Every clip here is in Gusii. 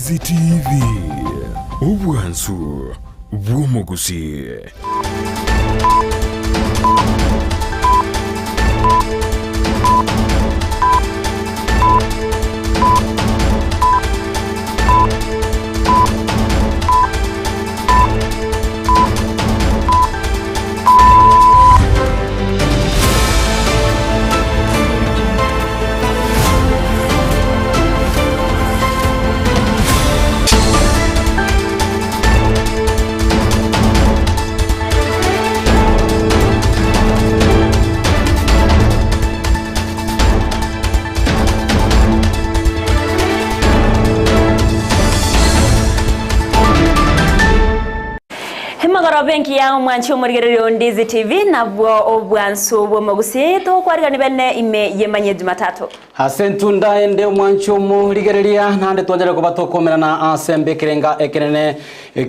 Ndizi TV, obwansu bw'omogusii. Emagoroba engiya omwanchi omorigereria o Ndizi TV nabwo obwansu bw'omogusii togokwarigani bene ime y'emanyie Jumatatu. Ase entunda ende omwanchi omorigereria naende twanyare koba tokomerana ase embe ekerenga ekenene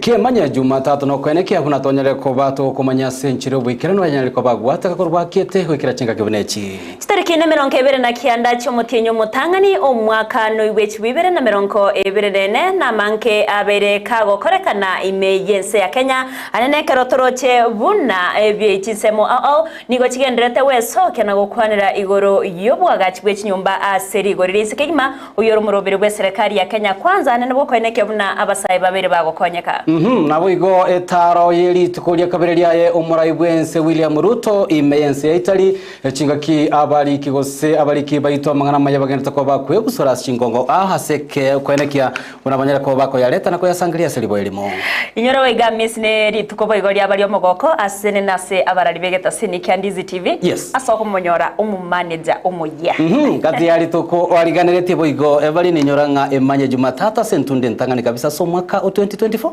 ki'emanyie Jumatatu nokoenekia buna twanyare koba tokomanya ase enchera y'oboikeranu ayanyare koba gwataka korwa akiete goikera chingaki buna echi. Chitariki nemerongo ebere na kianda chi'omotienyi omotang'ani, omwaka noigwe chibwa ibere na merongo ebere na ene, na amange abeire kagokorekana ime y'ense ya Kenya, ane nekero toroche buna ebie chinsemo ao ao nigo chigendererete gwesokia na gokwanera igoro y'oboagachi bwe chinyomba ase rigori ri'ense kegima, Oyio ore omoroberi bw'eserekari ya Kenya Kwanza ane nobwokoenekia buna abasae babere bagokonyeka. Naboigo etaaro ye rituko ria kabere riaye omorai bw'ense William Ruto ime y'ense ya Italy, Chingaki abariki gose abariki baito amang'ana amaya bagenderete koba bakwegusura ase chingongo aa ase okoenekia buna banyare koba bakoyareta na koyasangereria ase riboyo erimo. Inyora boiga Miss ne rituko boigo riaba ri'omogoko ase nene ase abarari b'egetasini kia Ndizi TV Yes. ase okomonyora omomanager omoyia. Gati ya rituko oariganeretie boigo ebari ninyora ng'a emanye Jumatatu ase entundo entang'ani kabisa ase omwaka o 2024.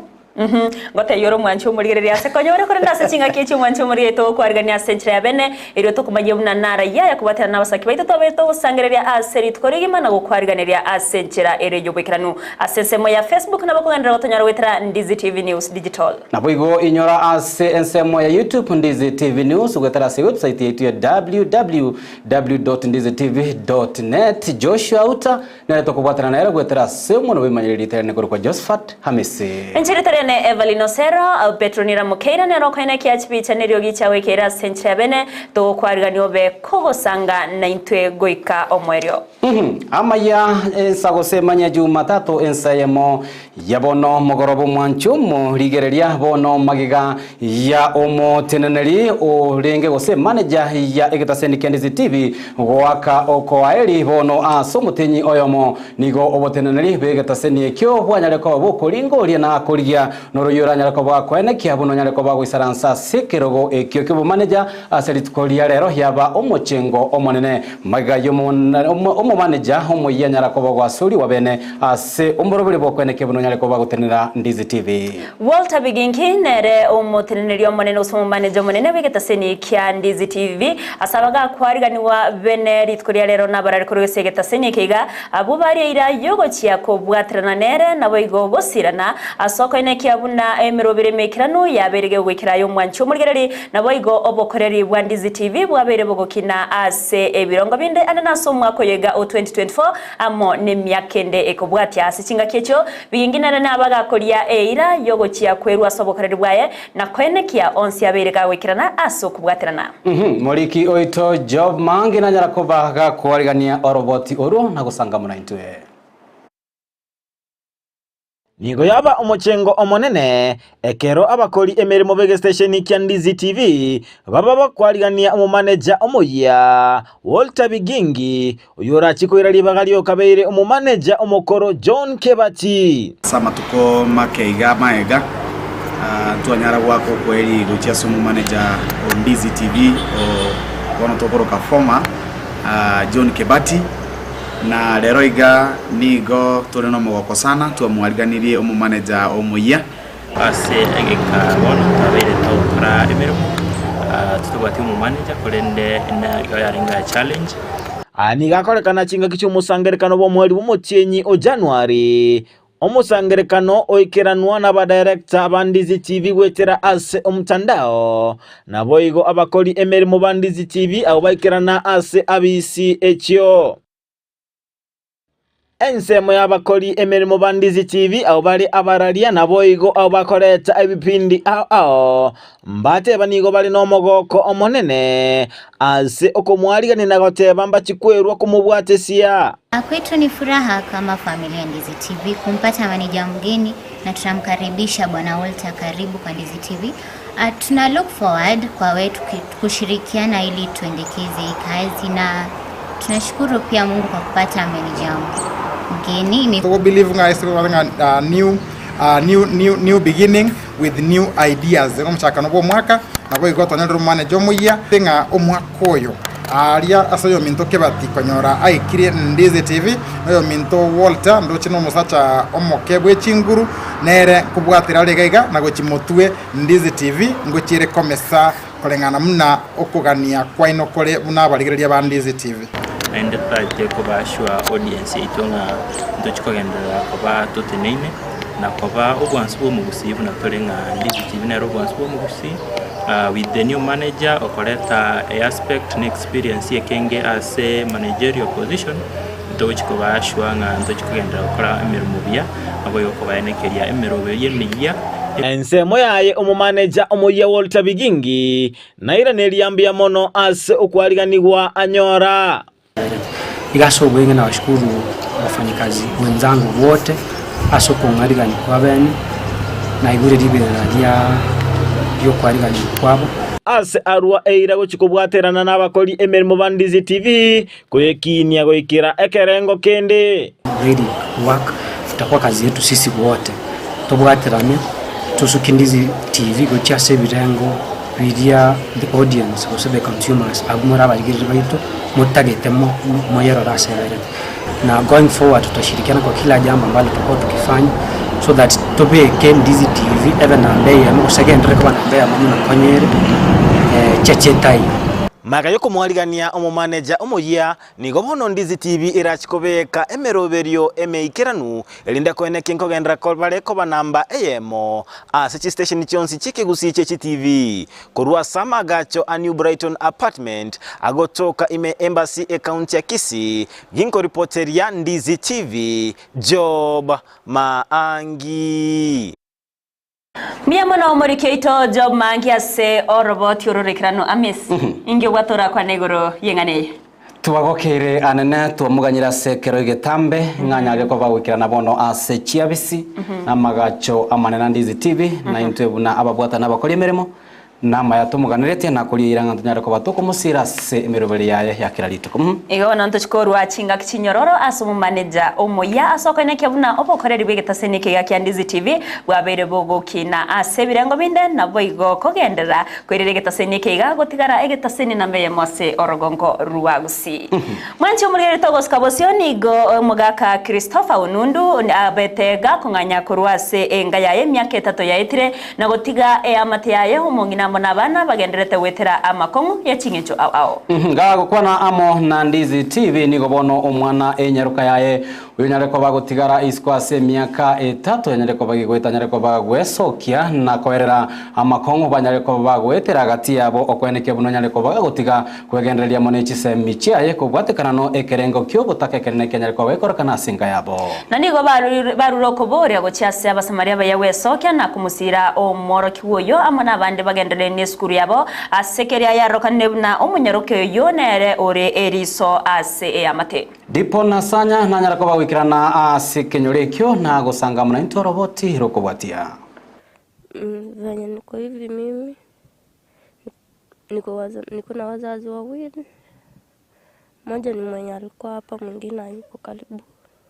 Ngotebia ore omwanchi omorigereria ase konya ore, korende ase chingaki echi omwanchi omorigereria togokwarigania ase enchera ya bene, erio tokomanyia buna narayia aya kobwaterana nabasaki baito twabeire togosangereria ase rituko rigima na gokwariganeria ase enchera ere y'oboikeranu. Ase ensemo ya Facebook nabo okogenderera gotonyora goetera Ndizi TV News Digital. Naboigo inyora ase ensemo ya YouTube Ndizi TV News goetera ase ewebsite yaito ya www.ndizitv.net. Joshua Uta Nere tokobwatana nere goetera ase omonwa bw'emanyereri riterane korokwa Josephat Hamisi. Enchera etari ene Evelyn Osero, Petronila Mokeira nere okoenekia chibicha neriogi chiagoikeire ase enchera ya bene, togokwarigania obe kogosanga naintwe goika omoerio. Amaya ensa gose emanya Jumatatu ensa eyemo ya bono mogoroba omwanchi omo rigereria bono magega ya omoteneneri orenge gose manager ya egetaseni kia Ndizi TV goaka okoaeri bono ase omotenyi oyomo nigo oboteneneri bw'egetaseni ekio bwanyare koba bokoringoria na korigia noroyio oranyare koba koenekia buna onyare koba goisaransa ase ekerogo ekio ki'obomaneja ase rituko ria rero yaba omochengo omonene magega y'omomaneja omoyia anyara koba goasorigwa bene ase omoroberi bw'okoenekia buna onyare koba gotenenera Ndizi TV. Walter Biginki nere omoteneneri omonene gose omomaneja omonene bw'egetaseni kia Ndizi TV ase abagakwariganigwa bene rituko ria rero nabarare korwa ase egetaseni eke iga abwo baria eira yogochia kobwaterana nere naboigo gosirana ase okoenekia buna emeroberi emeikeranu yabeire gegoikera aye omwanchi omorigereri naboigo obokoreri bwa Ndizi TV bwabeire bogokina ase ebirongo binde ande nase omwaka oyo iga o 2024 amo nemiaka ende ekobwatia ase chingaki echio Bigingi nere nabagakoria eira y'ogochia kwerua ase obokoreri bwaye, na koenekia onsi abeire gagoikerana ase okobwaterana. Moriki oito Job Mangi nanyara koba gakoarigania oroboti orwo na gosanga amo naintwe. Nigo yaba omochengo omonene ekero abakori emeremo b'egesitesheni kia Ndizi TV baba bakwarigania omomaneja omoyia Walter Bigingi Oyio orachie koira ribaga riokabeire omomaneja omokoro John Kebati. Ase amatuko make iga amaega, ntwanyara goaka okweri gochia ase omomaneja o Ndizi TV o bono tokoroka former John Kebati, na rero iga nigo tore nomogoko sana twamwariganirie omomaneja omoyia. Ase egeka bono twabeire togokora emeremo, titobwati omomanager korende nigo yarenge a challenge. Aya nigo akorekana chingaki chi'omosangererekano bw'omweri bw'omotienyi o January, omosangererekano oikeranwa n'abadirector ba Ndizi TV goetera ase omtandao, naboigo abakori emeremo ba Ndizi TV abwo baikerana ase abisi echio. Ensemo y'abakori emeremo ba Ndizi TV abwo bare abararia naboigo abwo bakoreta ebipindi ao ao, mbateba nigo bare nomogoko omonene ase okomwarigania na goteba mbachikwerwa komobwatesia. Kwetu ni furaha kama familia Ndizi TV kumpata maneja mgeni na tunamkaribisha Bwana Walter, karibu kwa Ndizi TV. Tuna look forward kwa wetu kushirikiana ili tuendekeze hii kazi na tunashukuru pia Mungu kwa kupata meneja mgeni. So we believe nga is nga new beginning with new ideas. Ngo mchakano bwo mwaka na bwo igotwa nyo manager omuya nga omwaka oyo. Aria asoyo minto kebati konyora aikire Ndizi TV noyo minto Walter ndoche no musacha omokebwe chinguru nere kubwatira rigaiga na gochimotue Ndizi TV ngochire komesa kulengana muna okugania kwaino kore muna abarigereria ba Ndizi TV. Naende tutache kobashwa audience itonga ntochikogenderera koba toteneine na koba obwansu bw'omugusi buna tore ng'a Ndizi TV nero obwansu bw'omugusi. With the new manager okoreta aspect na experience ekenge as a managerial position ntochikobashwa ng'a ntochikogenderera gokora emirimo buya abo yokobaenekeria emirobo y'emiya. Ensemo yaye omomaneja omoyia Walter Bigingi nairaneria mbuya mono ase okwariganigwa anyora. Igaso bwenge na washukuru wafanyikazi wenzangu wote aso kong'arigani kwa bene na igure ribera ria yokwarigani kwabo. Ase arua eira gochikobwaterana n'abakori emirimo ba Ndizi TV koyekinia goikira ekerengo kende. Really work itakuwa kazi yetu sisi wote tobwaterane tusuke Ndizi TV gochia ase ebirengo biria the audience gose the consumers abwo abarigiriri baitu mutagete moyerora ase ebere. Na going forward tutashirikiana kwa kila jambo ambalo tutakuwa tukifanya so that tubeke Ndizi TV ebe nambe yemo gose kwa nambe ya mamu na konyere chechetai. Magayo komwarigania omomaneja omoyia nigo bono Ndizi TV irachikobeka emeroberio emeikeranu erinde koeneki nkogendera bare koba namba eyemo ase chistation chionsi chikigusi che TV korwa Samagacho a New Brighton apartment agotoka ime embassy e county ya Kisii ginko reporter ya Ndizi TV Job Maangi. Mia omorikio ito Job Maangi ase oroboti ororekerano amis inge gwatora kwa negoro yeng'aneye twagokere anene twamuganyira ase kero igetambe ng'anyage ko bagwikirana bono ase chiabisi namagacho amanene Ndizi TV na intwe buna ababwata n'abakora emirimo nama yatumuganiretie na kuriira ng'a tunyare koba tukumusira ase emiroberi yaye yakira rituko. Igo nonto chikorwa chingaki chinyororo ase omomaneja omoya ase okoenekia buna obokoreri bwa egetaseni eke gia Ndizi TV bwabeire bogokina ase ebirengo binde nabo igo kogenderera koirera egetaseni eke iga gotigara egetaseni nambe eyemo ase orogongo rwa Gusii. Mwanchi omorigeri togosika bosio nigo omogaka Christopher Onundu abete gakong'anya korwa ase enga yaye emiaka etato yaetire na gotiga eamate yaye omong'ina amo na abana bagenderete gwetera amakong'u ya ching'encho ao ao. Gagokwana amo na Ndizi TV nigo bono omwana enyaruka yaye uyu nyare koba gotigara isiko ase emiaka etato yanyare koba gigweta nyare koba gwesokia na koerera amakong'u banyare koba gwetera hagati yabo okwenekia buno nyare koba gotiga kwegendereria mono chisemi chiaye kobwatekana no ekerengo kiobotaka ekerene kianyare koba gekorokana ase enka yabo. Na nigo barure okoboria gochia ase abasamaria baya gwesokia na kumusira omworoki oyo amo na abande bagenderere ne esukuru yabo ase keria yarokanire buna omonyaroke oyo nere ore eriso ase eamate. Dipo nasanya nanyara koba gwikirana ase kenyoro ekio na gosanga muna into roboti rokobwatia. Venye niko hivi mimi niko na wazazi wawili, mmoja ni mwenye alikuwa hapa, mwingine hayuko karibu.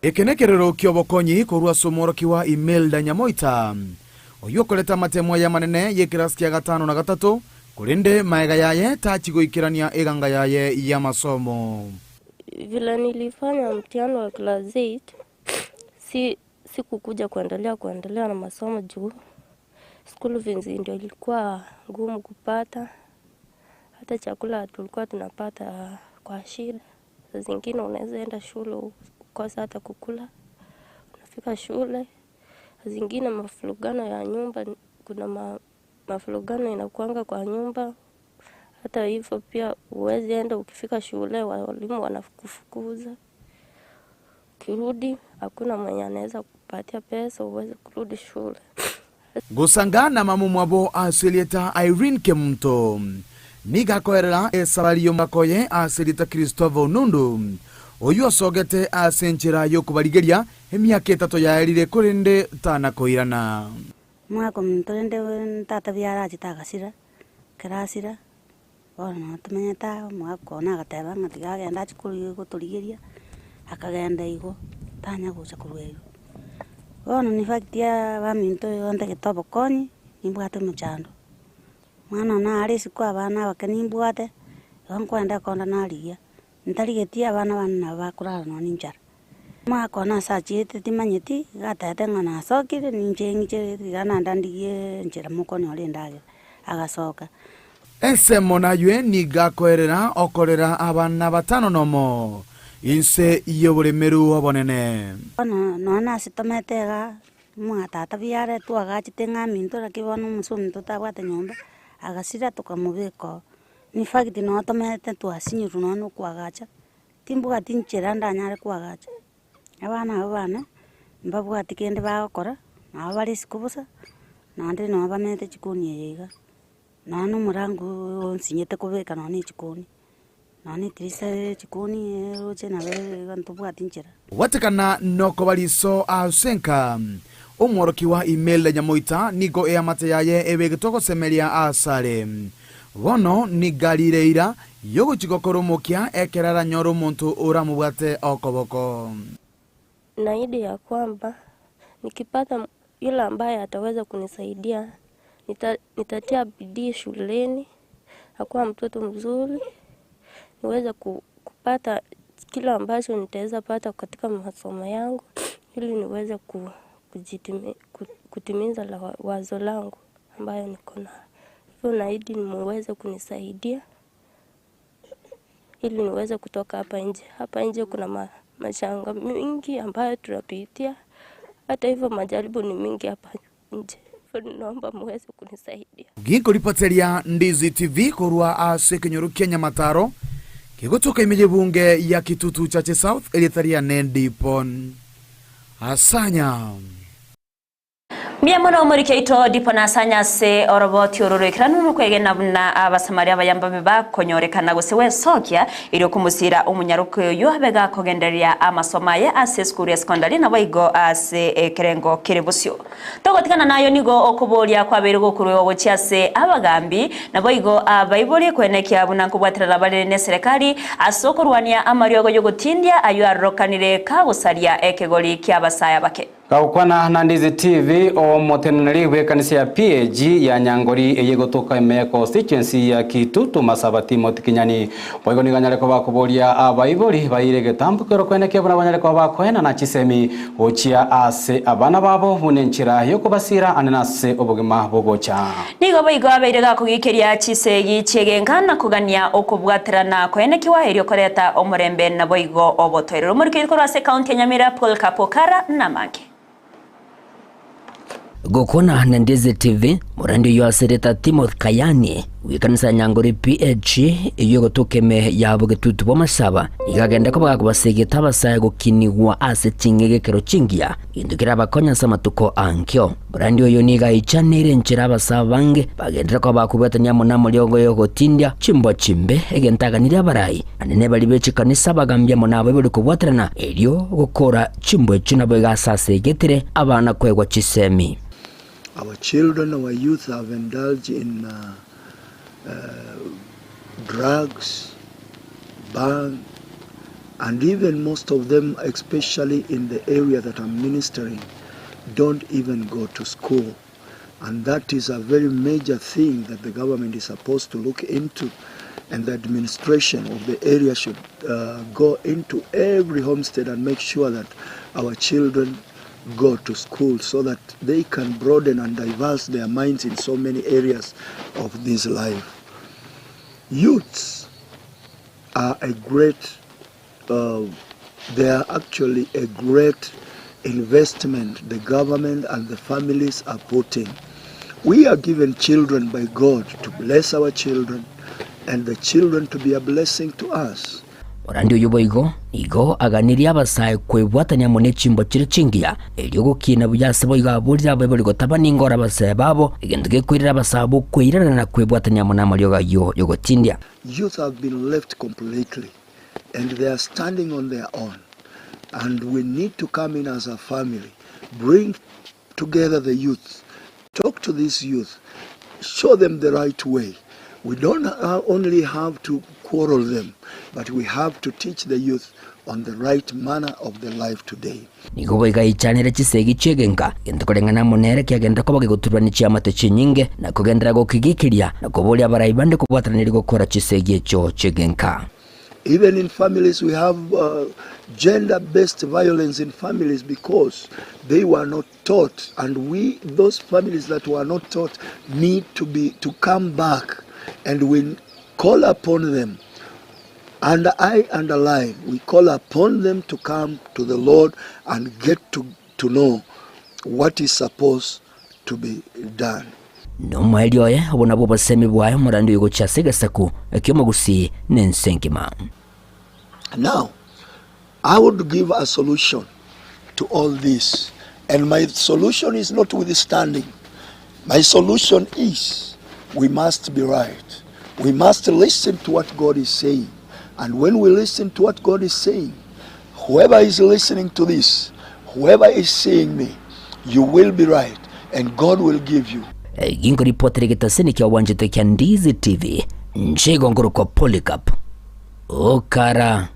Ekenekerero kiobokonyi korwa ase omworoki wa Imelda Nyamoita oyo okoreta matemo ya manene y'ekirasi kia gatano na gatatu kurinde maega yaye tachigoikerania eganga yaye ya masomo. Vile nilifanya mtihani wa class 8 sikukuja kuendelea na masomo juu school fees ndio ilikuwa ngumu kupata. Hata chakula tulikuwa tunapata kwa shida. Saa zingine unaweza enda shule ukosa hata kukula. Unafika shule, saa zingine mafurugano ya nyumba, kuna mafurugano inakuanga kwa nyumba. Hata hivyo pia huwezi enda, ukifika shule walimu wanakufukuza. Ukirudi hakuna mwenye anaweza kupatia pesa uweze kurudi shule. Gosanga namamomwabo ase erieta Irene Kemunto. Nigo akoerera esabari y'omogaka oye ase erieta Christopher Onundu, oyio osogete ase enchera y'okobarigeria emiaka etato yaerire korende tana koirana. Omwaka omonto rende tata biara achete agasira, ekero asira, bono nabo tomenyete aa, omogaka one agateba ng'a tiga agende achie kori gotorigeria, akagenda igo, tanya gocha korwa erio. Bono in fact abaminto igo ntagete obokonyi, nimbwate omochando. Mwana one are isiko abana abake nimbwate, igo nkoenda ekonda narigia, ntarigeti abana bane nabo bakorara nonya nenchara. Omwaka one ase achiete timanyeti, iga atebete ng'a nasokire ninche ng'iche tiga naende ndigie enchera mokonyora endagera, agasoka. Ensemo naywe nigo akoerera okorera abana batano nomo inse y'oboremeru obonene. Bono nonya nase tomete igaa, Omwa tata biare twagachete ng'a aminto naki bono omonto ominto tabwate nyomba, agasira tokamobeka oo. In fact noo tomenyete twasinyirwe nonye na okoagacha, timbwati nchera ndanyare koagacha. Abana abwo bane, mbabwati kende bagokora, nabo bare isiko bosa, naende noo bamenyete chikoni eye iga. Nonya na omorango oyo onsinyete kobeka nonya na echikoni, nonya na etirisa ya echikoni eroche nabo iga ntobwati nchera. Gwatekana nokoba riso ase enka. Omworokigwa Imelda Nyamoita nigo eamate yaye ebegetwe gosemeria asare. Bono nigo arire eira yogochia gokora omokia ekero aranyore omonto oramobwate okoboko. Naahidi ya kwamba nikipata yule ambaye ataweza kunisaidia nita, nitatia bidii shuleni nakuwa mtoto mzuri niweze kupata kile ambacho nitaweza pata katika masomo yangu ili niweze kujitimi, kutimiza la wazo langu ambayo niko nayo. Hivyo naahidi muweze kunisaidia ili niweze kutoka hapa nje. Hapa nje kuna ma, mashanga mingi ambayo tunapitia. Hata hivyo majaribu ni mingi hapa nje. Hivyo naomba muweze kunisaidia. Ginkoripoteria Ndizi TV korwa ase ekenyoro kia Nyamataro, kegotoka ime y'ebunge ya Kitutu Chache South, erieta riane Dipon Asanya. Mbuya mono omoriki oito Dipo na Asanya ase oroboti oro roikeranu nokwegena buna Abasamaria abaya mbabe bakonyorekana gose gwesokia erio komosiira omonyaroke oyio abe gakogendereria amasomo aye ase esukuru ya sekondari naboigo ase ekerengo kere bosio. Togotigana nayo nigo okoboria kwabeire gokoruegwa gochia ase abagambi, naboigo abaibori koenekia buna nkobwaterana bare neserekari ase okorwania amariogo y'ogotindia ayio arorokanire kagosaria ekegori ki'abasae abake. Gagokwana na Ndizi TV, omoteneneri bw'ekanisa ya PAG ya Nyangori eye egotoka ime ya constituency ya Kitutu Masaba Timothy Kinyani Boigo nigo anyare koba akoboria abaibori baire egetambokero koenekia buna banyare koba bakoenana chisemi gochia ase abana babo buna enchera y'okobasiira ande nase obogima bogocha. Nigo boigo abeire gakogikeria chisegi chi'egenka na kogania okobwaterana koenekiwa erio koreta omorembe naboigo obotoereru. Omorikeri korwa ase ekaunti ya Nyamira Paul Kapokara namange. Gokwana na Ndizi TV, morandi oyio ase erieta Timothy Kayani, bw'ekanisa ya Nyangori PAG eyio egotoka ime ya bogetutu bw'amasaba, nigo agenda koba gakobasegeta abasae gokinigwa ase ching'egekero chingiya, gento kerabakonye ase amatuko ankio. Morandi oyo nigo aichaneire enchera abasae abange bagenderere koba bakobwatania amo namoriogo y'ogotindia chimbwa chimbe, egento aganirie abarai anene baria be chikanisa abagambia amo nabaibori kobwaterana erio gokora Chimbwa echio naboigo ase asegetire abana koegwa chisemi. Our children, our youth have indulged in drugs, bhang and even most of them especially in the area that I'm ministering don't even go to school and that is a very major thing that the government is supposed to look into and the administration of the area should uh, go into every homestead and make sure that our children go to school so that they can broaden and diverse their minds in so many areas of this life. Youths are a great, uh, they are actually a great investment the government and the families are putting. We are given children by God to bless our children and the children to be a blessing to us. Morandi oyio boigo nigo aganirie abasae kwebwatania amo ne chimbwa chire chingiya, erio gokina buya ase boigo aborire abaibori gotaba ningo ore abasae babo, egento gekoirera abasae abwo kweirana na kwebwatania amo namariogo ayio y'ogotindia. Youth have been left completely and they are standing on their own and we need to come in as a family, bring together the youth, talk to these youth, show them the right way. We don't only have to quarrel them, but we have to teach the youth on the right manner of the life today. Nigo boigo aichanere chisegi chi'egenka, gento koreng'ana amo nere kiagenda koba gegoturwa ne chiamate chinyinge, na kogenderera gokigikiria, na koboria abarai bande kobwatana gokora chisegi echio chi'egenka. Even in families we have gender based violence in families because they were not taught and we those families that were not taught need to be to come back and we call upon them and I underline we call upon them to come to the Lord and get to, to know what is supposed to be done. Nomoerio oye, obwo nabwo obosemi bwaye omorandi oyo gochia ase egesaku ki'omogusii na ense engima. Now, I would give a solution to all this and my solution is not withstanding. My solution is we must be right. We must listen to what God is saying. And when we listen to what God is saying, whoever is listening to this, whoever is seeing me, you will be right and God will give you. Ginkoripotera egetaseni kia obwanchete kia Ndizi TV, inche igo nkorokwa Polycarp Okara.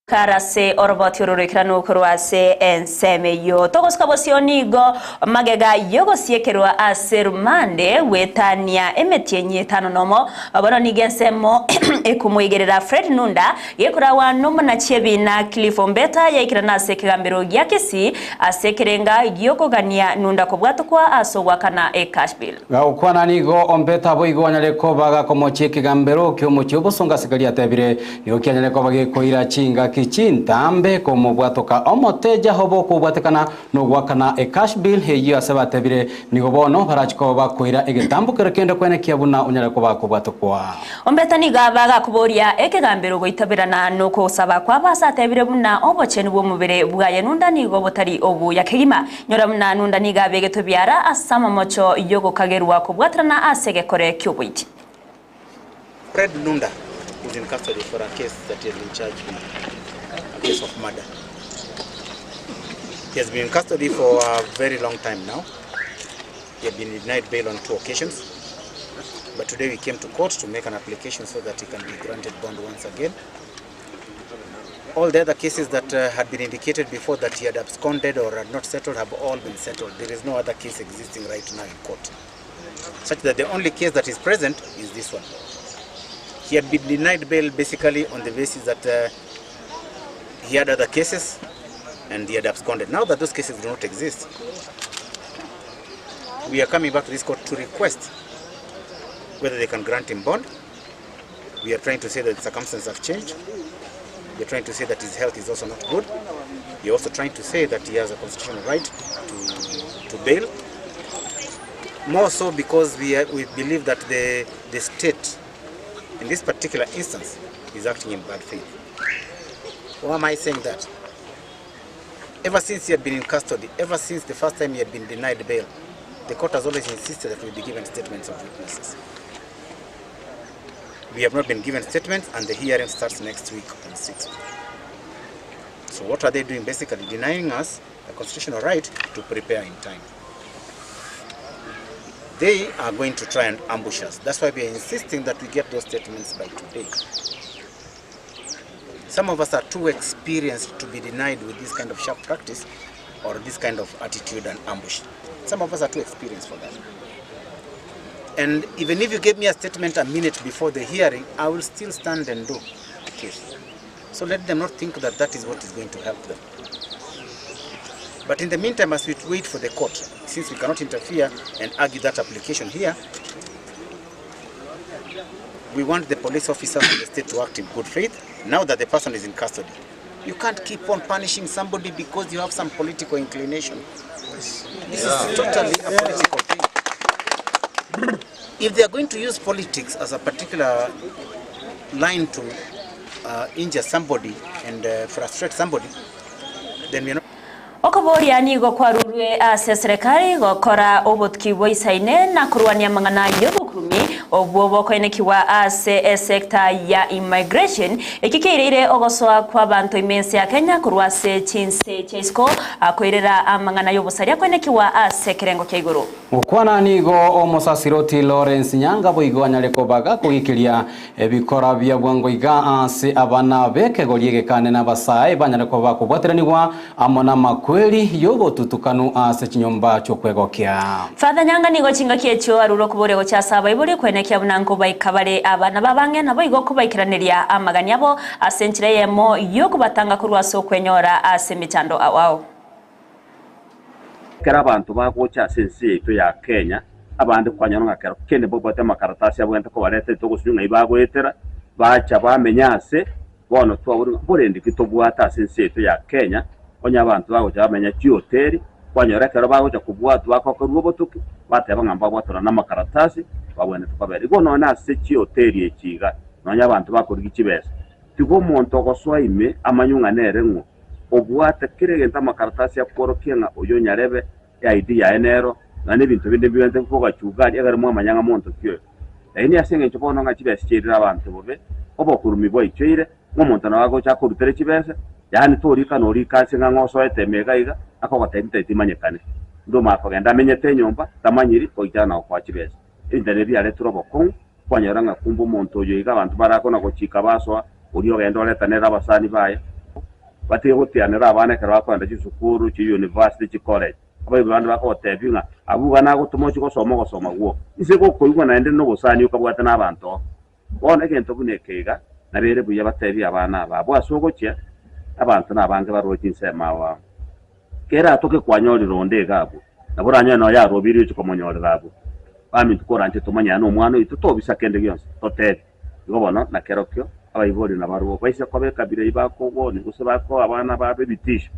Kare ase oroboti ororekeranu korwa ase ensemo eyio. Togosika bosio nigo magega y'ogosiekerwa ase rumande gwetania emetienyi etano nomo. Bono nigo ensemo ekomoigerera Fred Nunda gekorawa nomonachi ebina Cliff Ombeta yaikerana ase ekegambero gia Kisii ase ekerenga giokogania Nunda kobwatokwa ase ogwakana ecash bill. Gagokwana nigo Ombeta boigo anyare koba gakomochia ekegambero ki'omochie obosongo ase karia atebire, nigo kianyare koba gekoira chingaki chintambe komobwatoka omoteja obo okobwatekana nogoakana ecash bill eyio ase batebire nigo bono barachi koba bakoira egetambo kero kende kwenekia buna onyare koba kobwatokwa. Ombeta nigo aba gakoboria ekegambero goitaberana nokosaba kwabo ase atebire buna obochenu bw'omobere bwaye nunda nigo botari obuya kegima. Nyora buna Nunda nigo abegetwe biara ase amamocho y'ogokagerwa kobwaterana ase egekore ki'oboiti. Fred Nunda is in custody for a case that he has been charged with, a case of murder. He has been in custody for a very long time now. He had been denied bail on two occasions. But today we came to court to make an application so that he can be granted bond once again. All the other cases that uh, had been indicated before that he had absconded or had not settled have all been settled. There is no other case existing right now in court. Such that the only case that is present is this one. He had been denied bail basically on the basis that uh, he had other cases and he had absconded. Now that those cases do not exist, we are coming back to this court to request whether they can grant him bond. We are trying to say that the circumstances have changed. We are trying to say that his health is also not good. We are also trying to say that he has a constitutional right to, to bail. More so because we, are, we believe that the, the state, in this particular instance, is acting in bad faith. Why am I saying that? Ever since he had been in custody, ever since the first time he had been denied bail, the court has always insisted that we be given statements of witnesses. We have not been given statements, and the hearing starts next week on 6th. So what are they doing? Basically denying us the constitutional right to prepare in time. They are going to try and ambush us. That's why we are insisting that we get those statements by today. Some of us are too experienced to be denied with this kind of sharp practice or this kind of attitude and ambush. Some of us are too experienced for that. And even if you gave me a statement a minute before the hearing, I will still stand and do the case. So let them not think that that is what is going to help them. But in the meantime, as we wait for the court, since we cannot interfere and argue that application here, we want the police officers in the state to act in good faith now that the person is in custody. You can't keep on punishing somebody because you have some political inclination. This is totally a political thing. If they are going to use politics as a particular line to injure somebody and frustrate somebody, then we are not. Okoboria nigo kwarurwe ase eserekari gokora obotuki bwaisaine na korwania amang'ana y'obokurumi obwo bokoenekigwa ase esecta ya immigration. Eki keireire ogosoa kw'abanto ime ense ya Kenya korwa ase chinse chia isiko koirera amang'ana y'obosaria koenekigwa ase ekerengo kia igoro. Gokwana nigo omosasiroti Lawrence Nyanga boigo anyare koba gakogikiria ebikora bia bwango iga ase abana b'ekegori egekane na abasae banyare koba bakobwateranigwa amo namakweri y'obotutukanu ase chinyomba chi'okwegokia. Father Nyanga nigo chingaki echio arure okoboria gochia ase abaibori koenekia buna nkobaika bare abana b'abang'e naboigo kobaikeraneria amagani abo ase enchera eyemo y'okobatanga korwa ase okwenyora ase emechando ao ao. Ekero abanto bagocha ase ense yaito ya Kenya, abande kwanyora ng'a kero kende mbabwate amakaratasi abwenerete kobareta intwe gose ng'ai bagoetera, bacha bamenya ase, bono twaborigwa ng'a mborendi ki tobwate ase ense yaito ya Kenya, onye abanto bagocha bamenya chihoteli, kwanyora ekero bagocha kobwatwa bakokorwa obotuki, bateba ng'a mbabwatana namakaratasi babwenerete kobera. Igo nonya ase chihoteli echi iga, nonya abanto bakorigia chibesa, tiga omonto ogosoa ime amanywe ng'a nere ng'o. Obwate kera egento amakaratasi akworokia ng'a oyo onyarebe, eID yaye nero, nonya nebinto binde mbibente kogachuka aria ekero mwamanya ng'a monto ki oyo. Lakini ase engencho bono ng'a chibesa chiairire abanto bobe, obokurumi bwaichoire, ng'a omonto nabo agocha akorutere chibesa, yaani torika norika ase ng'a ng'a osoete ime iga iga, akogotebia tari timanyekane. Ndoma akogenda amenyete enyomba, tamanyiri, goichana na gokoa chibesa. Ebinto ebi biaretire obokong'u, kwanyora ng'a kumbe omonto oyo iga abanto barakona gochika basoa, oria ogenda oreta nere abasani baye, batige gotianera abana ekero bakogenda chisukuru, chiuniversity, chicollege. Abaibori bande bakogotebia ng'a abwo iga nagotoma ochie gosoma ogosoma gwoka. Inse gokoigwa naende nobosani okabwate nabanto oo. Bono egento buna eke iga, nabere buya batebie abana aba abwo ase ogochia, abanto nabange barue chinsemo ao ao. Kera atoke kwanyorire onde iga abwo, nabo oranyore noyo arobirie ochia komonyorera abwo. Baminto koranche tomanyane nomwana oito, tobisa kende gionsi, totebi. Igo bono nakerokio abaibori nabarabwo baise koba ekabira eyio bakogwonia gose bakoa abana babo ebitisho,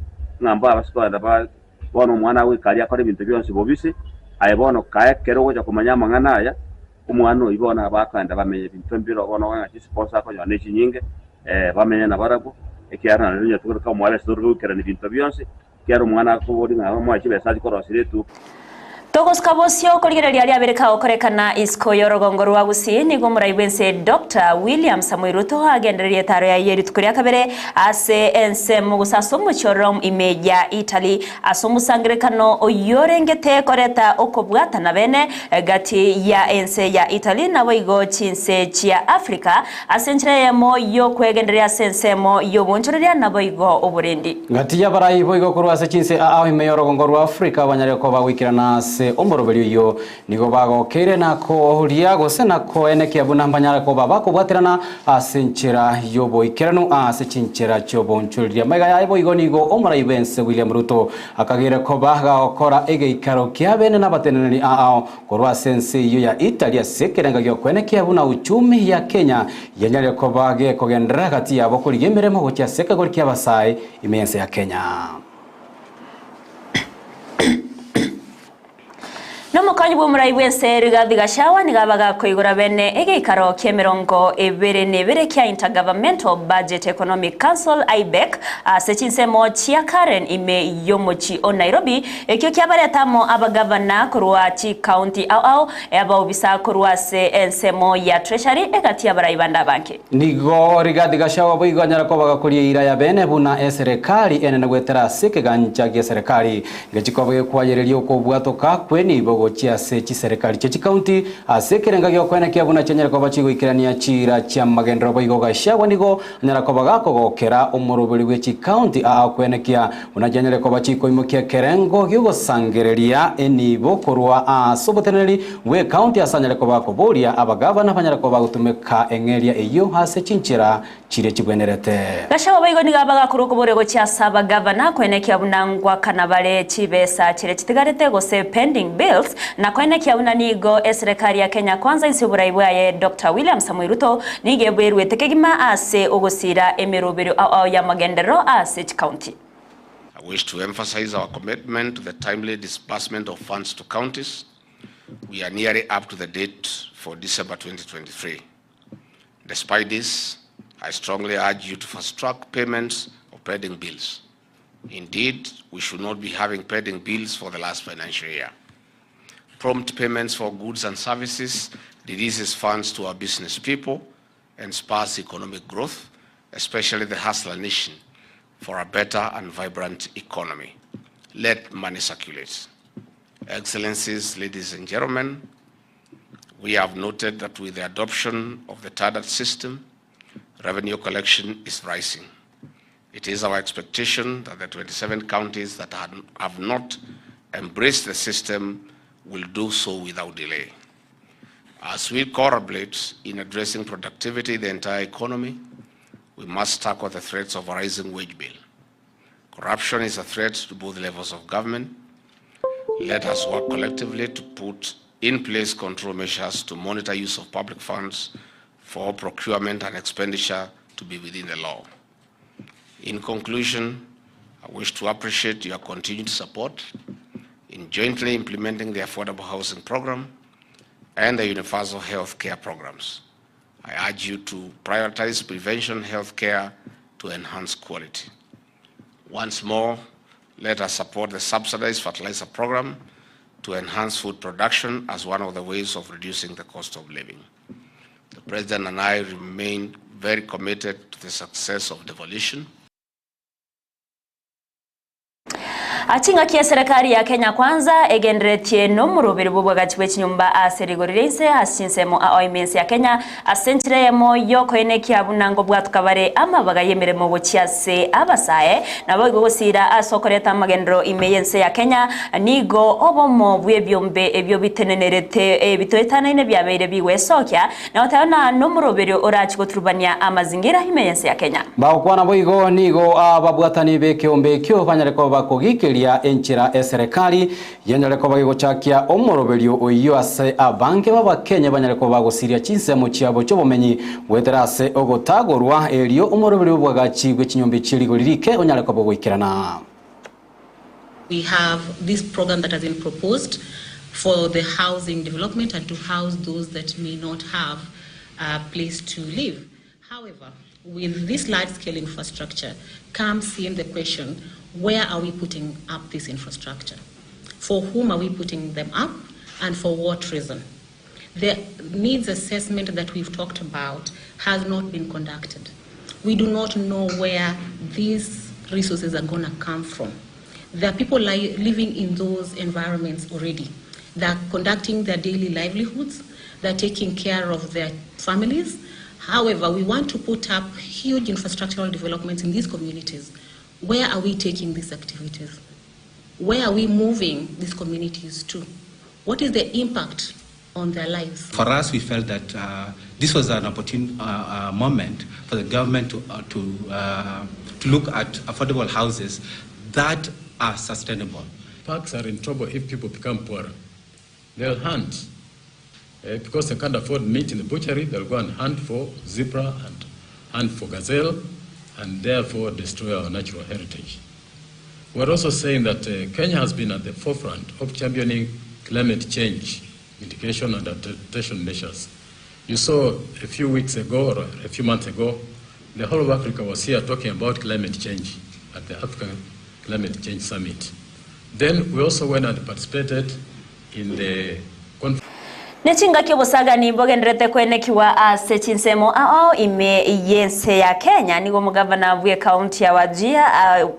ng'a mbabase kogenda ba bono omwana agoika aria akore ebinto bionsi bobisi, aye bono kae ekero ogocha komanya amang'ana aya, omwana oyio bono nabo akogenda bamenye ebinto mbire bono ng'a chisponsa akonyora ne chinyinge, bamenye nabarabwo, ekiagera naende onye togokora omware ase tore goikerania ebinto bionsi, ekiagera omwana akoboria ng'a omoe chibesa achie korosia rituko. Togosuka bosio korigereria riabere kagokorekana isiko y'orogongo rwa Gusii nigo omorai bw'ense Doctor William Samoei Ruto agendererie etaro yaye rituko ria kabere ase ensemo gose ase omochie o Rome ime ya Italy ase omosangererekano oyorengete koreta okobwatana bene gati ya ense ya Italy naboigo chinse chia Africa Ase enchera eyemo y'okwegendereria ase ensemo y'obonchoreria naboigo oborendi. Gati y'abarai boigo korwa ase chinse aa ime y'orogongo rwa Afrika banyare koba goikerana ase omoroberi oyio, nigo bagokeire na koria gose na koenekia buna mbanyare koba bakobwaterana ase enchera y'oboikeranu ase chinchera chi'obonchoreria. Magega yaye boigo nigo omorai bw'ense William Ruto akageire koba gagokora egeikaro kia bene nabateneneri aao Korwa ase ense eyio ya Italy ase ekerenga gi'okwenekia buna uchumi ya Kenya yanyarire koba gekogenderera gati yabo korigia emeremo gochia ase ekegori ki'abasae ime y'ense ya Kenya. Nomokonyi bw'omorai bw'ense Rigathi Gachagua nigo aba gakoigora bene egeikaro ki'emerongo ebere na ebere kia Intergovernmental Budget Economic Council, IBEC, ase chinsemo chia Karen ime y'omochie o Nairobi Ekio kiabareta amo abagavana korwa chikaunti ao ao, abaobisa korwa ase ensemo ya Treasury, egati y'abarai bande abange. Nigo Rigathi Gachagua boigo anyare koba gakoria eira ya bene buna eserekari enene goetera ase ekegancha gi'eserekari ngechia koba gekwayereria okobwatoka kw'enibo gochia ase chiserekari chie chikaunti ase ekerenga gi'okoenekia buna chianyare koba chigoikerania chiira chi'amagenderero boigo Gachagua nigo anyara koba gakogokera omoroberi bwe chikaunti aa okoenekia Buna chianyare koba chikoimokia ekerengo gi'ogosangereria enibo korwa ase oboteneneri bw'ecounty ase anyare koba akoboria abagavana banyare koba bagotumeka eng'eria eyio ase chinchera chiria chibwenerete. Gachagua boigo nigo abagakorwa okoboria gochia ase abagavana koenekia buna ngwakana bare chibesa chiria chitigarete gose pending bills na koenekia buna nigo eserekari ya Kenya Kwanza inse y'oborai bwaye Doctor William Samoei Ruto nigo ebweruete kegima ase ogosira emeroberio ao ao y'amagenderero ase chikaunti. I wish to emphasize our commitment to the timely disbursement of funds to counties. We are nearly up to the date for December 2023. Despite this, I strongly urge you to fast-track payments of pending bills. Indeed, we should not be having pending bills for the last financial year. Prompt payments for goods and services releases funds to our business people and spurs economic growth, especially the hustler nation, for a better and vibrant economy. Let money circulate. Excellencies, ladies and gentlemen, we have noted that with the adoption of the TADAT system, revenue collection is rising. It is our expectation that the 27 counties that have not embraced the system will do so without delay. As we collaborate in addressing productivity in the entire economy, we must tackle the threats of a rising wage bill. Corruption is a threat to both levels of government. Let us work collectively to put in place control measures to monitor use of public funds for procurement and expenditure to be within the law. In conclusion, I wish to appreciate your continued support in jointly implementing the Affordable Housing Program and the Universal Health Care programs. I urge you to prioritize prevention health care to enhance quality. Once more, let us support the subsidized fertilizer program to enhance food production as one of the ways of reducing the cost of living. The President and I remain very committed to the success of devolution. Ching'aki eserekari ya Kenya Kwanza egenderetie nomoroberi bw'obwagachi bwe chinyomba ase rigori ria inse ase chinsemo ao ime ense ya Kenya ase enchera eyemo yokoenekia buna ngobwatuka bare amabaga y'emeremo gochia ase abasae nabo igo gosira ase okoreta amagendero ime y'ense ya Kenya nigo obomo bw'ebiombe ebio bitenenerete ebitoetanaine biabeire bigwesokia na goteba na nomoroberi orachi goturubania amazingira ime y'ense ya Kenya. Bagokwana boigo nigo ababwatani b'ekeombe ekio banyare koba bakogikeria enchera eserekari yenyare koba gegochakia omoroberio oiyo ase abange b'abakenya banyare koba bagosiria chinsemo chiabo chiobomenyi goetera ase ogotagorwa erio omoroberio bwagachi bwe chinyomba chia rigori rike onyare koba goikerana. We have this program that has been proposed for the housing development and to house those that may not have a place to live. However, with this large-scale infrastructure comes in the question, where are we putting up this infrastructure? For whom are we putting them up and for what reason? The needs assessment that we've talked about has not been conducted. We do not know where these resources are going to come from. There are people living in those environments already. They're conducting their daily livelihoods. They're taking care of their families. However, we want to put up huge infrastructural developments in these communities. Where are we taking these activities? Where are we moving these communities to? What is the impact on their lives? For us, we felt that this was an opportune moment for the government to look at affordable houses that are sustainable. Parks are in trouble if people become poorer. They'll hunt. Because they can't afford meat in the butchery, they'll go and hunt for zebra and hunt for gazelle, and therefore destroy our natural heritage. We're also saying that Kenya has been at the forefront of championing climate change mitigation and adaptation measures. You saw a few weeks ago, or a few months ago, the whole of Africa was here talking about climate change at the African Climate Change Summit. Then we also went and participated in the conference. Nechingaki obosagani bogenderete kwenekiwa ase chinsemo ao ime yense ya Kenya nigo omogavana bwe county ya Wajir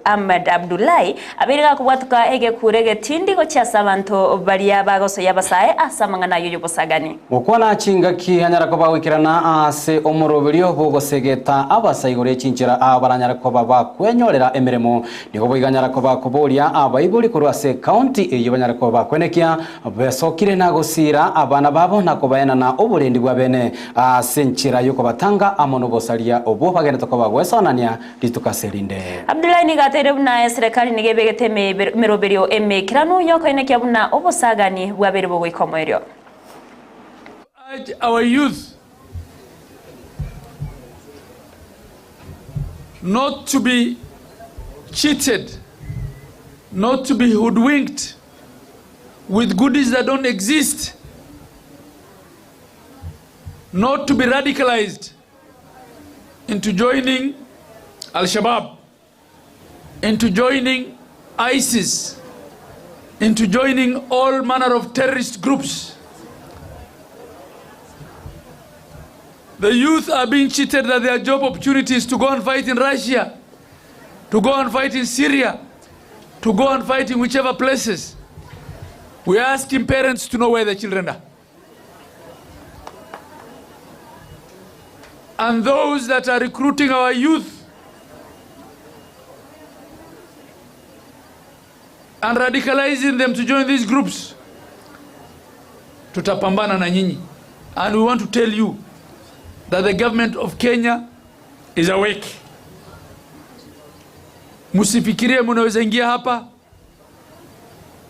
Ahmed Abdullahi abeire gakobwatuka egekure getindi gochia ase abanto baria bagosoyia abasae ase amang'ana ayo y'obosagani. Gokwana chingaki anyara koba goikerana ase omoroberio bogosegeta abasa igoro echinchera abaranyara koba bakwenyorera emeremo nigo boiganyara koba koboria abaibori korwa ase county eyo banyara koba bakwenekia besokire na gosira abana babo na kobaena na oborendi bwa bene ase enchera yokobatanga amo nobosaria obwo bagenete koba gwesonania rituka serinde. Abdullahi nigateire buna eserikali nigo ebegete emeroberio emekirano yokoenekia buna obosagani bwabere bogoika omoerio. Urge our youth not to be cheated, not to be hoodwinked with goodies that don't exist. not to be radicalized into joining Al Shabaab, into joining ISIS, into joining all manner of terrorist groups. The youth are being cheated that there are job opportunities to go and fight in Russia, to go and fight in Syria, to go and fight in whichever places. We are asking parents to know where their children are. And those that are recruiting our youth and radicalizing them to join these groups, tutapambana na nyinyi. And we want to tell you that the government of Kenya is awake. Msifikirie mnaweza ingia hapa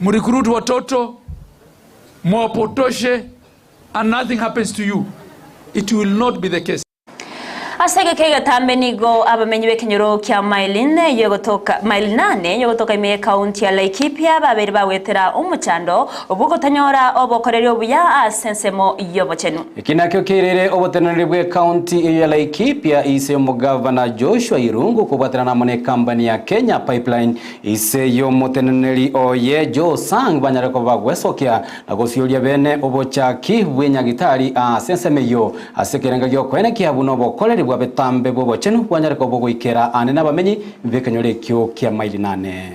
mrecruit watoto mwapotoshe and nothing happens to you. It will not be the case. Ase egeke egetambe nigo abamenyi b'ekenyoro kia maili nne yogotoka maili nane yogotoka ime ekaunti ya Laikipia babere bagwetera omochando obwogotanyora obokoreri obuya ase ensemo y'obochenu. Eki nakio kirire oboteneneri bwa ekaunti eyo ya Laikipia ise y'omogavana Joshua Irungu kobwaterana amo na ekambani ya Kenya Pipeline ise y'omoteneneri oye Joe Sang banyare koba bagwesokia na gosioria bene obochaki bwa enyagitari ase ensemo eyio ase ekerenga giokoenekia buna obokoreri bwa betambe bwa obochenu bwanyare koba bogoikera ande na abamenyi b'ekenyoro ekio kia maili nane.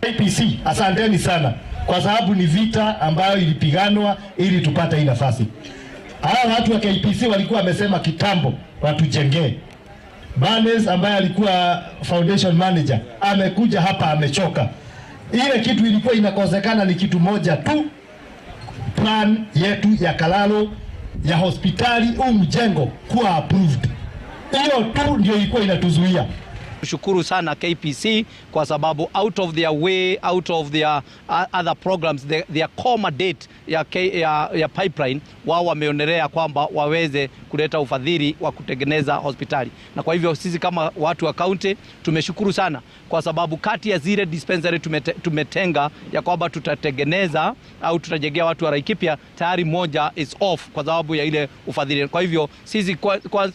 IPC, asanteni sana kwa sababu ni vita ambayo ilipiganwa ili tupate hii nafasi. Hawa watu wa KPC walikuwa wamesema kitambo watujengee. Barnes ambaye alikuwa foundation manager amekuja hapa amechoka. Ile kitu ilikuwa inakosekana ni kitu moja tu, plan yetu ya Kalalo ya hospitali huu mjengo kuwa approved. Hiyo tu ndio ilikuwa inatuzuia. Shukuru sana KPC kwa sababu out of their way, out of their other programs, their core mandate ya, K, ya, ya pipeline, wao wameonelea kwamba waweze kuleta ufadhili wa kutengeneza hospitali, na kwa hivyo sisi kama watu wa county tumeshukuru sana kwa sababu kati ya zile dispensary tumetenga ya kwamba tutatengeneza au tutajengea watu wa Laikipia, tayari moja is off kwa sababu ya ile ufadhili. Kwa hivyo sisi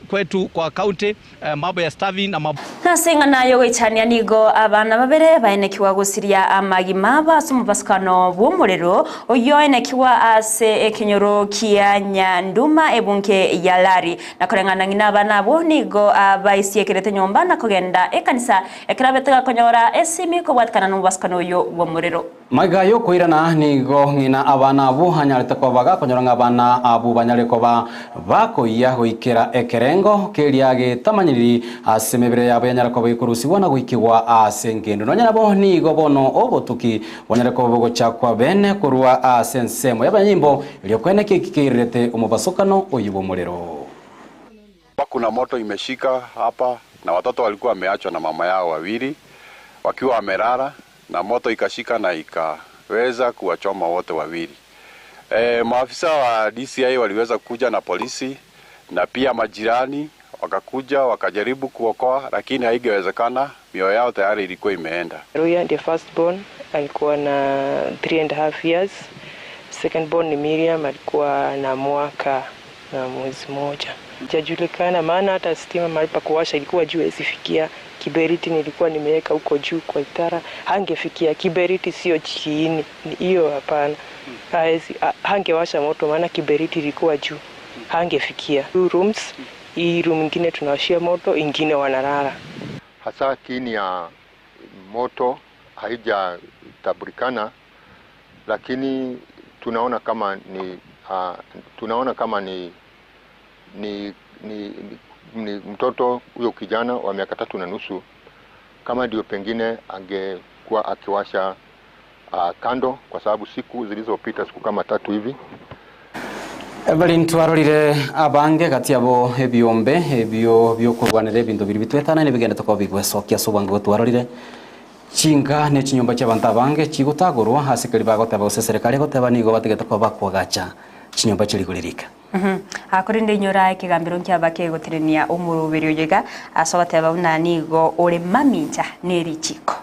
kwetu kwa county mambo ya staffing na mambo Naseng'ana yogoichania nigo abana babere baenekiwa gosiria amagima ase omobasukano bwa omorero oyo aenekiwa ase ekenyoro kia Nyanduma ebunke ya Lari na koreng'ana ng'ina abana abwo nigo abaisiekerete nyomba na kogenda ekanisa ekero abete gakonyora esimi kobwatikana na omobasukano oyo bwa omorero. Magayo koirana nigo ng'ina abana abwo anyarete koba gakonyora ng'a abana abwo banyare koba bakoiya goikera ekerengo keria getamanyiriri ase emebere yabo yanyara koba ikorusiwa na goikigwa ase engendo. Nonya nabo nigo bono obotuki bonyare koba bogochakwa bene korwa ase ensemo y'abanyimbo erio kwene kekikeirete omobasukano oyo bwa omorero. Kuna moto imeshika hapa na watoto walikuwa wameachwa na mama yao wawili wakiwa wamelala na moto ikashika na ikaweza kuwachoma wote wawili. Maafisa wa DCI waliweza kuja na polisi na pia majirani wakakuja wakajaribu kuokoa, lakini haingewezekana, mioyo yao tayari ilikuwa imeenda. Ruya ndiye first born, alikuwa na 3.5 years. Second born ni Miriam, alikuwa na mwaka na mwezi moja. Hajajulikana maana hata stima mahali pa kuwasha ilikuwa juu haizifikia. Kiberiti nilikuwa nimeweka huko juu kwa itara, hangefikia. Kiberiti sio chini, hiyo hapana. Haezi, hangewasha moto maana kiberiti ilikuwa juu, hangefikia. 2 rooms, hii room ingine tunawashia moto, ingine wanalala. Hasa kiini ya moto haijatambulikana, lakini tunaona kama ni mtoto huyo kijana wa miaka 3.5 kama ndio pengine angekuwa akiwasha kando, kwa sababu siku zilizopita siku kama 3 hivi. Evelyn twarorire abange kati abo ebiombe ebio byokurwanira ebintu biri bitwetana nibigenda tuko bigwesokia sobwango twarorire chinga ne chinyomba chia abantu abange chigotagorwa asikari bagoteba gose serikali goteba nigo batigete kwa bakwagacha chinyomba chiriguririka. Korende inyora ekegambero nkiaba kegotenenia omoroberi oyo iga, ase ogoteba buna nigo ore mamincha ne richiiko.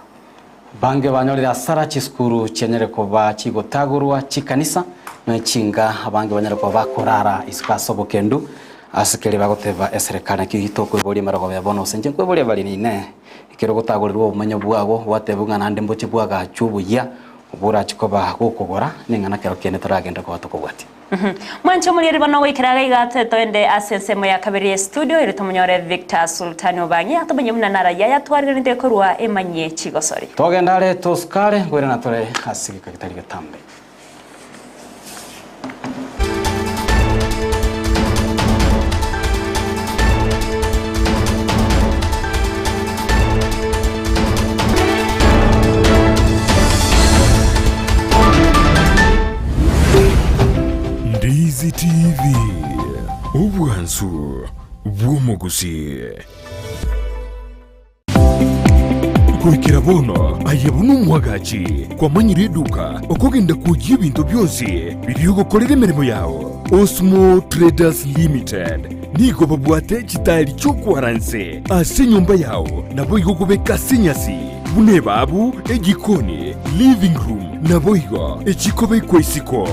Bange banyorire asara chisukuru chianyare koba chigotagorwa chikanisa ne chinga abange banyare koba bakorara isiko ase obokendu ase keria bagoteba eserekari nakio gitokoiboria emerogoba ya bono gose inche nkoiboria bari inee ekero ogotagorerwa obomenyo bwago gwatebwa ng'a naende mboche bwagachwa obuya oborachi koba gokogora neng'ana kero kende toragende koba tokobwatia. Mwanche omorieri bono goikera iga iga toende ase ensemo ya kabere ye studio erio tomonyore Victor Sultani Obang'i atomenye buna narayia yatwariganete korwa emanyie chigosori. Togenda are tosukare nkoirana tore ase egeka getari getambe. Ndizi TV, obwansu bw'omogusii. Goikera bono aye buna omwagachi kwamanyire eduka okogenda kwoyia ebinto bionsi biria ogokorera emeremo yao. Osmo Traders Limited nigo babwate chitairi chi'okwara nse ase enyomba yao naboigo okobeka ase enyasi buna ebabu, ejikoni, living room naboigo echikobekwa isiko.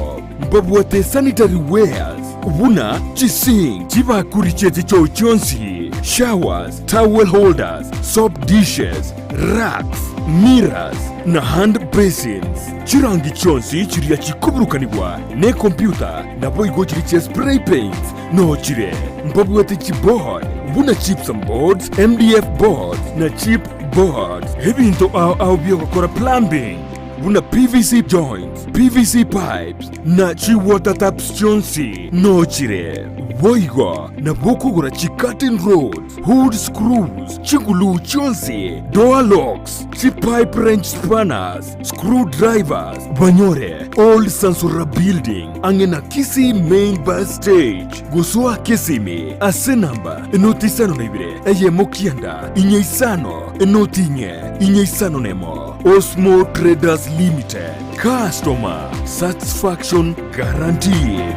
Mbabwate sanitary wares buna chisink, chibakuri chie chichoo chionsi, showers, towel holders, soap dishes, racks, mirrors na hand basins. Chirangi chionsi chiria chikoburukanigwa nekompyuta naboigo chiria chia spray paints noo chire. Mbabwate chiboard buna gypsum boards, MDF boards na chip boards. Ebinto ao ao biogokora plumbing buna PVC joints, PVC pipes na chi water taps chionsi noo chire. Boigo nabo okogora chi curtain rods, hood screws, chiguluu chionsi, door locks, chi pipe wrench spanners, screw drivers, banyore Old Sansora Building ang'e na Kisii Main Bus Stage gosoa Kisimi ase namba enoti 52 eyemo 9 4 5 0 4 5 1. Osmo Traders Limited, customer satisfaction guaranteed.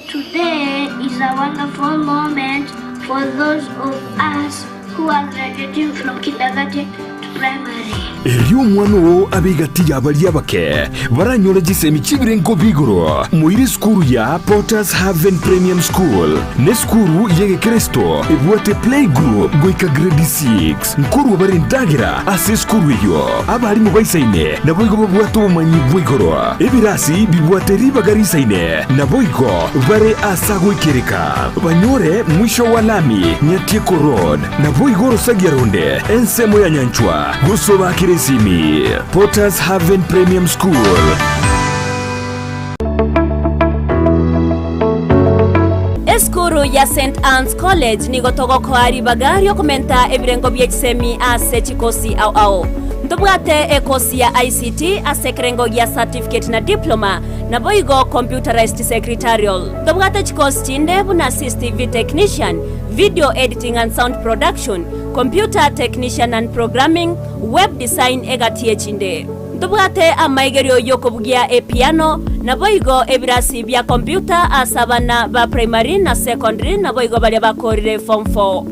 Today is a wonderful moment for those of us who are graduating from kindergarten to primary. Erio omwana oo abe egati y'abaria abake baranyore chisemi chi'ebirengo bi'igoro. Moire esukuru ya Potters Haven Premium School nesukuru y'egekristo ebwate playgroup goika grade 6. Nkorwa bare endagera ase esukuru eyio. Abarimu baisaine naboigo babwate obomanyi bwa igoro. Ebirasi bibwate ribaga risaine naboigo bare ase agoikereka. Banyore mwisho wa lami Nyatieko Road naboigo orosagia ronde ensemo ya Nyanchwa gosobakera esimi. Potters Haven Premium School. Esukuru ya St Anne's College nigo togokoa ribaga riokomenta ebirengo bie chisemi ase chikosi ao ao. Ntobwate ekosi ya ICT ase ekerengo gia certificate na diploma, naboigo computerized secretarial. Ntobwate chikosi chinde buna CCTV technician, video editing and sound production, computer technician and programming, web design egati echinde. Ntobwate amaigerio y'okobugia epiano, naboigo ebirasi bia computer ase abana ba primary na secondary naboigo baria bakorire form 4.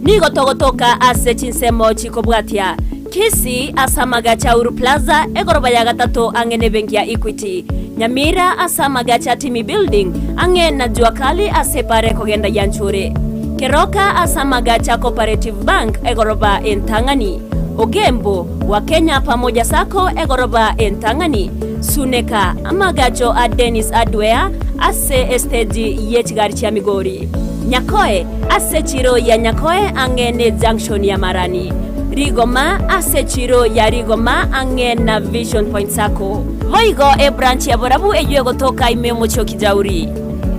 Nigo togotoka ase chinsemo chikobwatia, Kisii ase amagacho a Uhuru Plaza, egoroba ya gatato ang'e nebenki ya Equity, Nyamira ase amagacho a Timi Building ang'e na Jua Kali ase epara ekogenda Yanchuri, Keroka ase amagacho a Cooperative Bank egoroba entang'ani, Ogembo, Wakenya Pamoja Sacco egoroba entang'ani, Suneka, amagacho a Dennis Hardware ase esteji ye chigari chia Migori, Nyakoe, ase echiro ya Nyakoe ang'e ne junction ya Marani, Rigoma, ase echiro ya Rigoma ang'e na Vision Point Sacco. Boigo ebranch ya Borabu eyio egotoka ime omochie o Kijauri.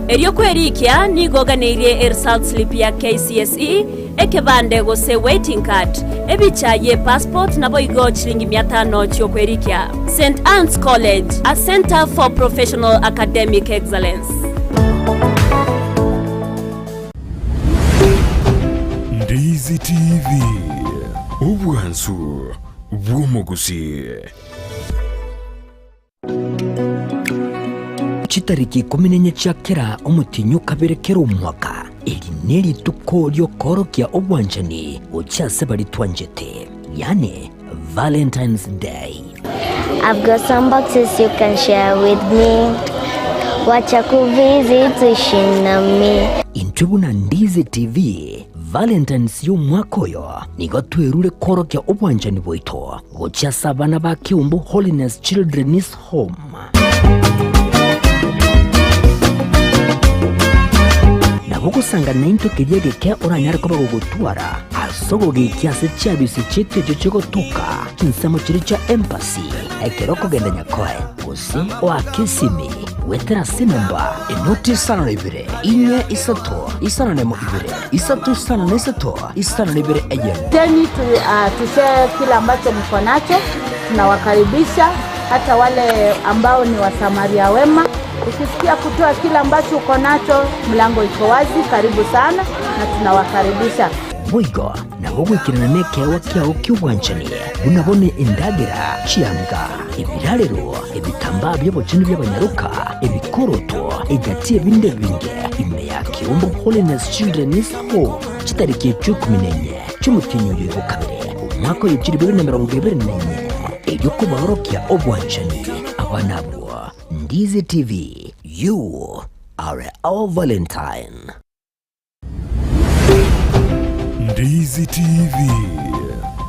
Erio kwerikia nigo oganeirie eresult slip ya KCSE, ekebande gose waiting card, ebicha ye passport naboigo chilingi mia tano chiokwerikia. St Anne's College, a centre for professional academic excellence. Ndizi TV, obwansu bw'omogusii. Chitariki 14 chia kera omotienyi o kabere kera omwaka, eri nerituko ri'okoorokia obwanchani gochia ase baria twanchete, yaani Valentine's Day. I've got some boxes you can share with me. Wacha kuvisit uishi nami. Intwe buna Ndizi TV, Valentine's y'omwaka oyo nigo twerure koorokia obwanchani bwaito gochia ase abana ba Kiumbu Holiness Children's Home. Nabo ogosanga naintwe keria egeke oranyare koba gogotwara ase ogogekia ase chiabisi chiaito echio chigotoka chinsemo chiria chia embassy ekero okogenda Nyakoe gose oake esimi goetera ase enamba enoti isano na ibere inye isato isano na emo ibere isato isano na isato isano na ibere eyemo. Teni tu, tushare kile ambacho mko nacho. Tunawakaribisha hata wale ambao ni wasamaria wema. Ukisikia kutoa kile ambacho uko nacho, mlango iko wazi, karibu sana na tunawakaribisha. Boigo nabo goikerana nekeegwa kiao ki'obwanchani, buna bono endagera, chianga, ebirarero, ebitambaa bi'obochenu bi'abanyaroka, ebikoroto, egati y'ebinde ebinge, ime ya Kiombo Holiness Children's Home, chitariki echio ikomi na inye chi'omotienyi oyo o kabere, omwaka oyo chilifu ibere na emerongo ebere na inye, erio kobaorokia obwanchani abana abwo. Ndizi TV, you are our Valentine. Ndizi TV,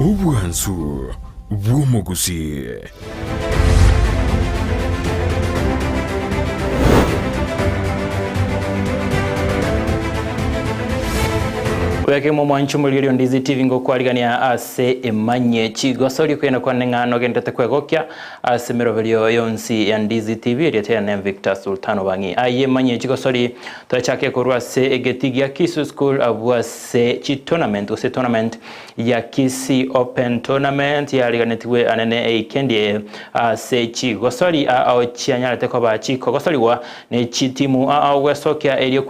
obwansu bw'omogusii. Bwekemo mwancho morigerio Ndizi TV ngokwarigania ase emanye chigosori kwena kwane ng'a nogenderete kwegokia ase emeroberio yonsi ya Ndizi TV erieta yane Victor Sultano Bang'i aye emanye chigosori twachake korwa ase egeti gia Kisii School abwo ase chitournament gose tournament ya Kisii Open Tournament yariganetigwe anene eikendi eye ase chigosori ao chianyarete koba chikogosorigwa ne chitimu ao gwesokia erio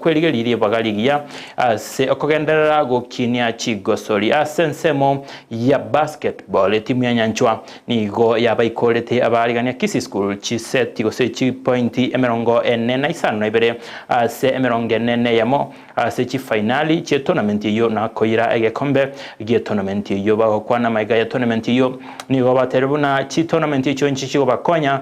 kwerigeria ribaga rigiya ase okogenderera gokinia chigosori. Ase ensemo ya basketball etimu ya Nyanchwa nigo yabaikorete abarigania Kisii School chiseti gose chipointi emerongo ene na isano na ibere ase emerongo ene na eyemo ase chifainali chie tournament eyio na koira egekombe gie tournament eyio. Bagokwana amaiga ya tournament eyio nigo baterire buna chitournament echio nchi chigobakonya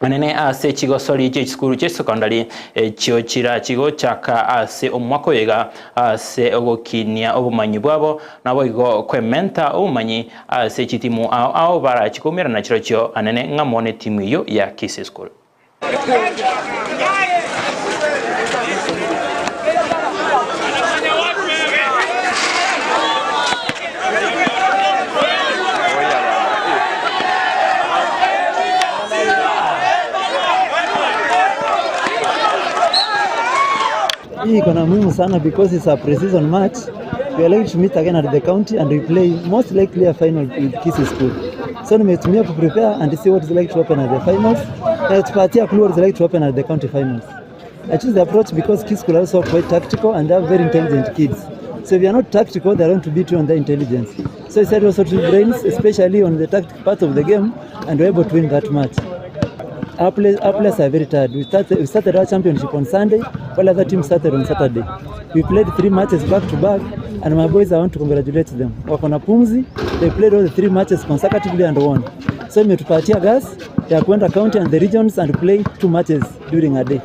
anene ase chigosori chie chisukuru chie secondary echio chirachi gochaka ase omwaka oyo iga ase ogokinia obomanyi bwabo naboigo kwementa obomanyi ase chitimu ao ao barachi koumerana chirochio anene ng'amo netimu eyio ya Kisii School. Hii iko na muhimu sana because it's a pre-season match. We are likely to meet again at the county and we play most likely a final with Kisii School. So nimetumia ku prepare and see what is like to happen at the finals. Na tupatia clue what is like to happen at the county finals. I choose the approach because Kisii School are also quite tactical and they have very intelligent kids. So if you are not tactical, they are going to beat you on their intelligence. So I said also two brains, especially on the tactical part of the game, and we're able to win that match. Our players, our players are very tired. We started, we started our championship on Sunday, while other teams started on Saturday. We played three matches back to back, and my boys, I want to congratulate them. Wako na pumzi, they played all the three matches consecutively and won. So imetupatia gas ya kwenda county and the regions and play two matches during a day.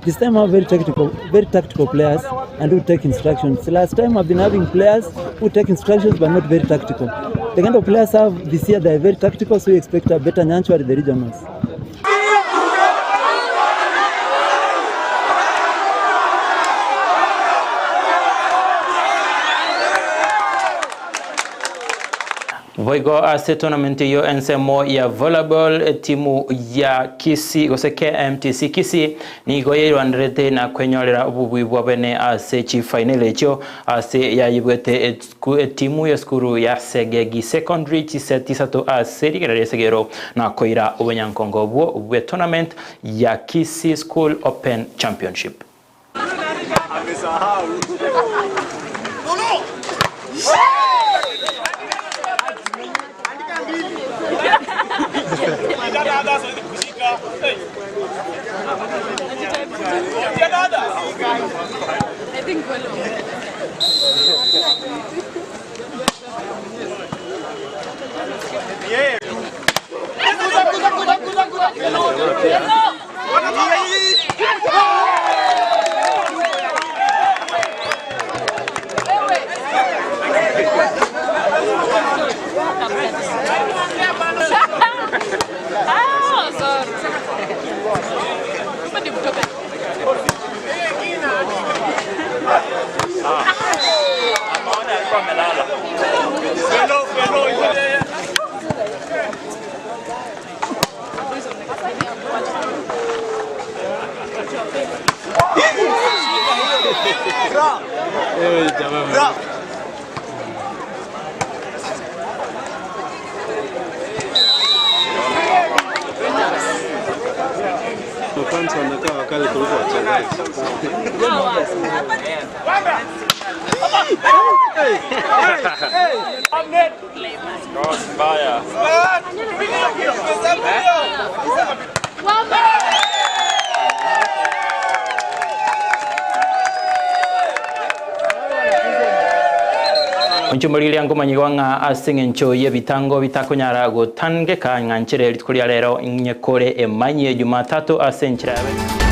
This time I have very tactical, very tactical players and who take instructions. Last time I've been having players who take instructions but not very tactical. The kind of players I have this year, they are very tactical, so we expect a better Nyanchwa at the regionals. Boigo ase tournament eyio ensemo ya volleyball etimu ya Kisii gose KMTC Kisii nigo yairwanderete na kwenyorera obobui bwa bene ase chifainali echio ase yayibwete etimu ya esukuru ya Segegi Secondary chiseti isato ase rigena ria esegero na koira obonyankongo obwo bwe tournament ya Kisii School Open Championship. Mafans wanakaa wakali kuliko wachezaji. Onchumoriria ngomanyigwa ng'a ase eng'encho ya ebitango bitakonyara gotangeka ng'a nchere rituko ria rero nyekore emanyie jumatatu ase enchera yabe.